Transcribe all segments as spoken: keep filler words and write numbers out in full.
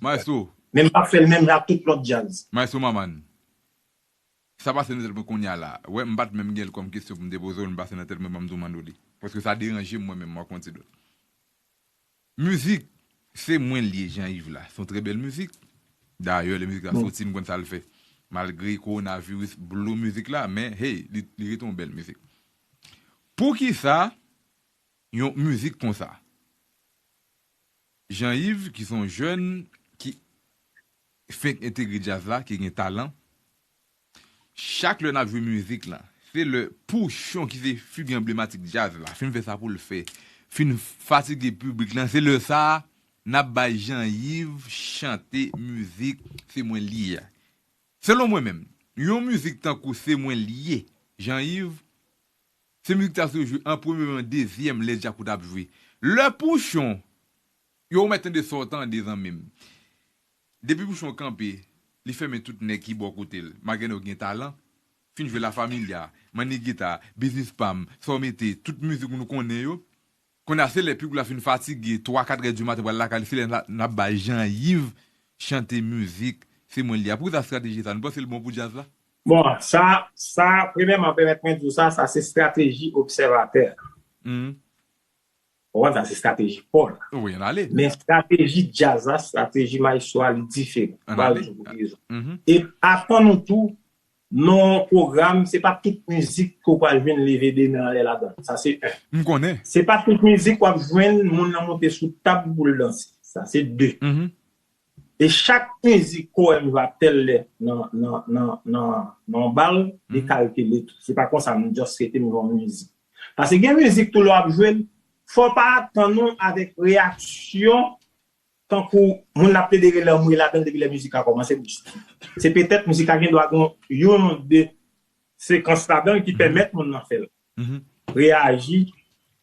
Maestro. Men m p ap fè l menm jan ak tout lòt djaz. Maestro Maman. Sa pase nan tèt mwen kounye a la. Wè, m pa t menm gen l kòm kesyon pou m te poze w, l pase nan tèt mwen, ban m tou mande w li. Paske sa deranje m mwen menm, mwen konn ti dòt. Mizik, Se Mwen L Ye Jean Yves la. Se yon trè bèl mizik. Dayè, lè mizik la soti, m konn sa l fè. Malgre kowonaviris blow mizik la, men hey, li, li rete yon bèl mizik. Poukisa yon mizik konsa? Jean Yves, ki se yon jèn ki fenk entegre djaz la, ki gen talan, chak lè n ap jwe mizik la, se lè Pouchon ki se figi anblematik djaz la, fin fè sa pou l fè, fin fatige piblik lan, se lè sa a, n ap bay Jean Yves chante mizik Se Mwen L Ye a. Selon mwen menm, yon mizik tankou Se Mwen L Ye, Jean Yves, se mizik ta sou jwe an premye, an dezyèm, lè Djakout ap jwe. Lè Pouchon, yo ou mèt tande sa w tande zanmi m. Depi Pouchon kanpe, li fèmen tout nèg ki bò kote l. Malgre nèg yo gen talan, fin jwe La Familia, Manni Gita, Biznis Pa M, sa w mete, tout mizik nou konnen yo. Kounye a se lè piblik la fin fatige, twa, katrè di maten pral lakay li, se lè n ap bay Jean Yves chante mizik Se Mwen L Ye a. Poukisa estrateji sa? Nou panse l bon pou djaz la? Bon, sa, sa, premyèman, pèmèt mwen di w sa, sa se estrateji obsèvatè. Ou konprann sa, se estrateji pa w la. Wi, ann ale. Men estrateji djaz la, estrateji maestro a, li diferan. Ann ale. Pou rezon. E atann ou tou, nan yon pwogram, se pa tout mizik ke w pral jwenn leve de men anlè ladan l. Sa se en. M konnen. Se pa tout mizik w ap jwenn moun nan monte sou tab pou l danse. Sa se de. E chak mizik ke w wè m jwe a tèl lè nan, nan, nan, nan, nan yon bal, li kalkile tou. Se pa konsa m just rete m jwe yon mizik. Paske gen mizik tou lè w ap jwe l, fò w pa atann ou avèk reyaksyon tankou moun nan ap plede rele anmwe ladan l depi lè mizik la kòmanse pou jis. Se petèt mizik la gen dwa gen youn, de sekans ladan l ki pèmèt moun nan fè l reyaji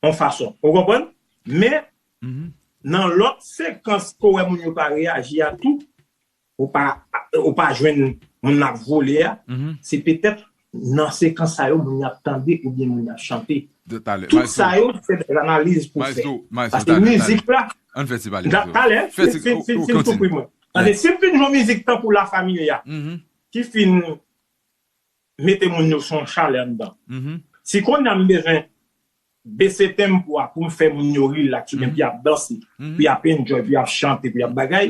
yon fason. Ou konprann? Men, nan lòt sekans ke w wè moun yo pa reyaji a tou, ou pa, ou pa jwenn moun nan ap vole a, se petèt nan sekans sa yo moun yo ap tande oubyen moun yo ap chante. Tout sa yo, se de analiz pou fè. Paske mizik la, talè, fin soufri mwen. Paske si m fin jwe yon mizik tankou La Familia, ki fin mete moun yo sou yon chalè anndan. Si kounye a m bezwen bese tenpo a pou m fè moun yo rilaks oubyen pou y ap danse, pou y ap enjoy, pou y ap chante, pou y ap bagay,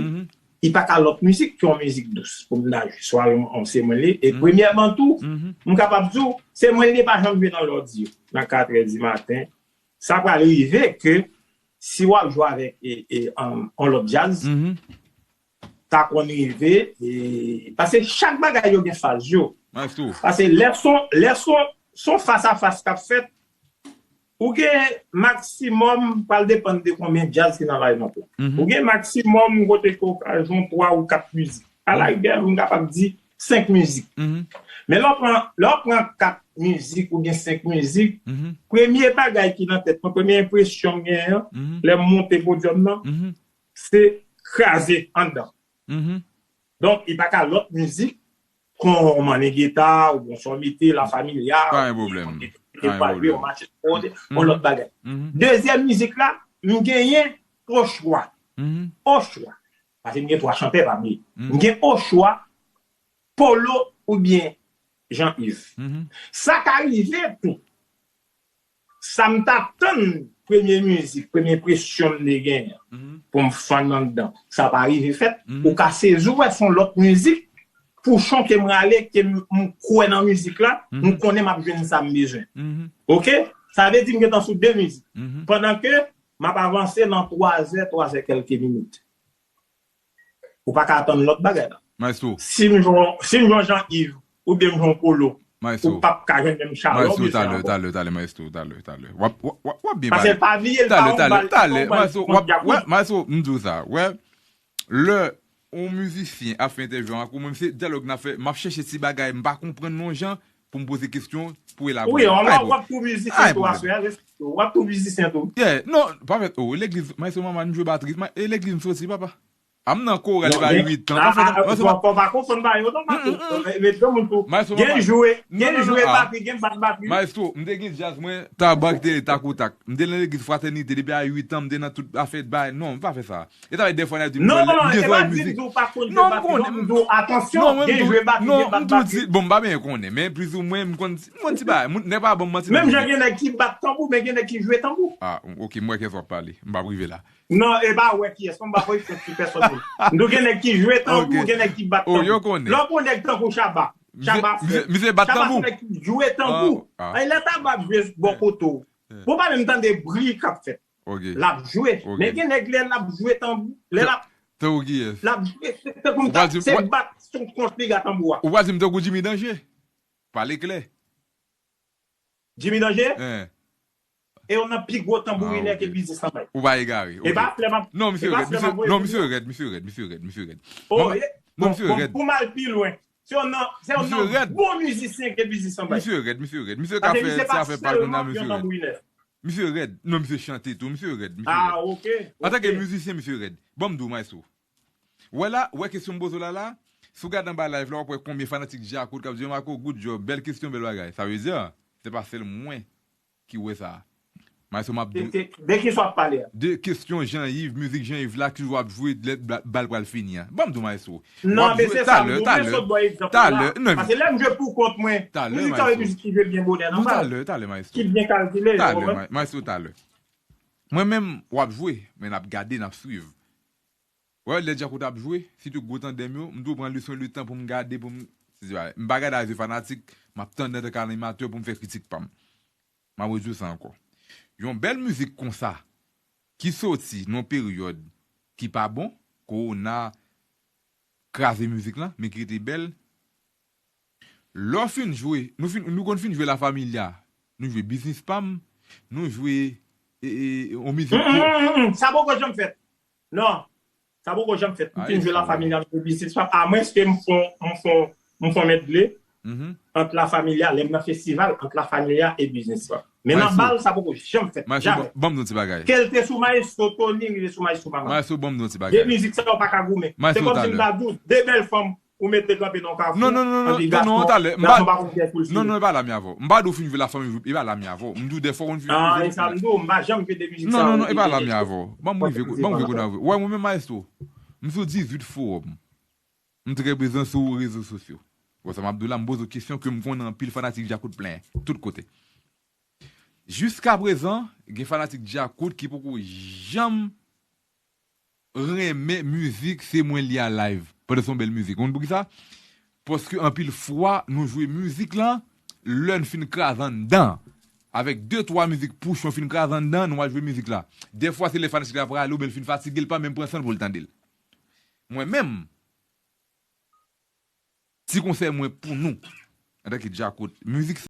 li pa ka lòt mizik ke yon mizik dous pou m ta jwe. Swa yon, yon Se Mwen L Ye. E premyèman tou, m kapab di w, Se Mwen L Ye pa janm jwe nan lòdi yo, nan katrè di maten. Sa pral rive ke si w ap jwe avèk e, e, um, yon lòt djaz, ta konn rive, e, paske chak bagay yo gen faz yo. Paske lè son, lè son, son fas a fas k ap fèt, ou gen maksimòm, pral depann de konbyen djaz ki nan line-up la. Ou gen maksimòm kote ke w ka jwe yon twa ou kat mizik. Alaryè, m kapab di senk mizik. Men lè w pran, lè w pran kat mizik oubyen senk mizik, premye bagay ki nan tèt mwen, premye enpresyon m genyen an, lè m monte podyòm nan, se kraze anndan. Donk, li pa ka lòt mizik, kon Manni Gita, oubyen sa w mete, La Familia, oubyen yon Machete Mòde, yon lòt bagay. Dezyèm mizik la, m genyen Ochwa. Ochwa. Paske m gen twa chantè, pa bliye. M gen Ochwa, Polo oubyen Jean Yves. Sa ka rive tou. Sa m t ap tann premye mizik, premye enpresyon m te genyen pou m fann anndan, sa pa rive fèt. Ou ka sezi w wè se yon lòt mizik, Pouchon ke m rale, ke m, m kwè nan mizik la, m konnen m ap jwenn sa m bezwen. Oke? Sa vle di m gentan sou de mizik. Pandan ke m ap avanse nan twa zè, twa zè kèlke minit. Ou pa ka atann lòt bagay la. Maestro. Si m jwe, si m jwe Jean Yves, oubyen m jwe Polo, ou p ap ka jwenn menm chalè w bezwen ankò. Maestro, talè, talè, talè, maestro, talè, talè. W ap, w ap, w ap byen pale. Paske l pa vye, l pa yon bal, l pa yon bal. Maestro, w ap, wè, maestro, m di w sa, wè, lè yon mizisyen ap fè entèvyou ak ou, mwen, se dyalòg n ap fè, m ap chèche ti bagay, m pa konprann non jan, pou m poze kesyon, pou elabore. Wi, w ap tou mizisyen tou aswè a, w ap tou mizisyen tou. Yeah, non, pa fèt, oh, legliz, maestro, manman, m jwe batri, e legliz m soti, papa. A m nan koral li bay uit an. An fèt, an fèt, fò pa konfonn bagay yo non, Maestro. Met granmoun tou. Gen jwe, gen jwe batri, gen bat batri. Maestro, m te gen djaz mwen, Tabak te Takotak. M te nan legliz Fratènite depi a uit an, m te nan tout afè bagay. Non, m pa fè sa. E ta vle dèfwa n ap di m Non, non, non, e pa di m di w pa konn jwe batri, non, m di w atansyon, gen jwe batri, gen bat batri. Bon, m pa byen konnen, men plizoumwen m konn ti bagay. Nèg pa ban m manti. Menm jan gen nèg ki bat tanbou, men gen nèg ki jwe tanbou. Ah, ok, m wè kiyès w ap pale. M p ap rive la. Non, e pa wè kiyès, non, m pa pran egzanp sou pèsòn moun. M di w gen nèg ki jwe tanbou, gen nèg ki bat tanbou. Lè w pran nèg tankou Shabba, Shabba frè. Misye bat tanbou. Shabba se nèg ki jwe tanbou. Ay, lè Tabak jwe bò kote w. Bon, pa menm tande bri k ap fèt. L ap jwe. Men gen nèg lè l ap jwe tanbou. Lè l ap. Tankou kiyès? L ap jwe, se tankou se bat, se yon kont li ga tanbou a. Ou pral di m tankou Jimmy Danger? Pale klè. Jimmy Danger? E yon nan pi gwo tanbourinè ke biznis lan bay. Ou pa egare. E pa flè m ap. Non, misye rèd, misye rèd, misye rèd, misye rèd, misye rèd. Non, misye rèd. Pou m al pi lwen, se yon nan, se yon nan bon mizisyen ke biznis lan bay. Misye rèd, misye rèd. Misye ka fè ti afè pa l konn nan, misye rèd. Misye rèd. Non, misye chante tou, misye rèd, misye rèd. Ah, ok. Antanke mizisyen, misye rèd. Ban m di w, Maestro. Wè la, wè kesyon m poze w la la, si w gade anba live la, w ap wè konbyen fanatik Djakout k ap di, "Marco, good job, bèl kesyon, bèl bagay." Sa vle di, se pa sèl mwen ki wè sa. Maestro, m ap di w. De ki sa w ap pale a? De kesyon Jean Yves, mizik Jean Yves la, ki jou ap jwe lè bal pral fini an. Ban m di w, Maestro. Non, men se sa m di w, men sot bò egzanp la. Talè, talè. Paske lè m jwe pou kont mwen, mizik sa se mizik ki jwe byen bonè nan bal. Talè, talè, Maestro. Ki byen kalkile, ou konprann? Maestro, talè. Mwen menm, w ap jwe, men n ap gade, n ap swiv. Wè, lè Djakout ap jwe, sitou gwo tandèm yo, m toujou pran leson letan pou m gade, pou m. M pa gade a zye fanatik, m ap tande antanke animatè pou m fè kritik pa m. M ap redi w sa ankò. Yon bèl mizik konsa, ki soti nan yon peryòd ki pa bon, kowona kraze mizik lan, men ki rete bèl, Lè w fin jwe, nou fin, nou konn fin jwe La Familia. Nou jwe Biznis Pa M, nou jwe e, e, e, on mizik. Sa poko janm fèt. Non. Sa poko janm fèt. M fin jwe La Familia, m jwe Biznis Pa M. Amwenske m fon, m fon, m fon medley ant La Familia, lè m nan festival, ant La Familia e Biznis Pa M. Men nan bal, sa poko janm fèt. Jamè. Ban m di yon ti bagay. Ke l te sou Maestro Tony, rive sou Maestro Mama. Maestro, ban m di yon ti bagay. De mizik sa yo pa ka goumen. Se kòmsi m ta di w, de bèl fanm ou mete kanpe nan yon kafou, non, non, non, non, anpi non, gason, non, talè, m pa, gason pa konn kiyès pou l fini. Non, non, e pa la m ye avè w. M pa di w fin jwe La Familia, e pa la m ye avè w. M di w dèfwa w konn fin jwe. Ah, e sa m di w, m pa janm jwe de mizik sa yo. Non, non, non, e pa la m ye avè w. Ban m rive, ban m rive kote w. Wè, mwen menm, Maestro, m sou dizuit fowòm. M trè prezan sou rezo sosyo. Bon, sa m ap di w la, m poze w kesyon ke m konnen anpil fanatik Djakout plenyen, tout kote. Jiskaprezan, gen fanatik Djakout ki poko janm renmen mizik Se Mwen Li a live, pandan se yon bèl mizik. Ou konn poukisa? Paske anpil fwa, nou jwe mizik lan, lè n fin kraze anndan, avèk de, twa mizik pouch nou fin kraze anndan, nou al jwe mizik la. Dèfwa, se lè fanatik la prale, oubyen l fin fatige, l pa menm pran san l pou l tande l. Mwen menm, ti konsèy mwen pou nou, antanke Djakout, mizik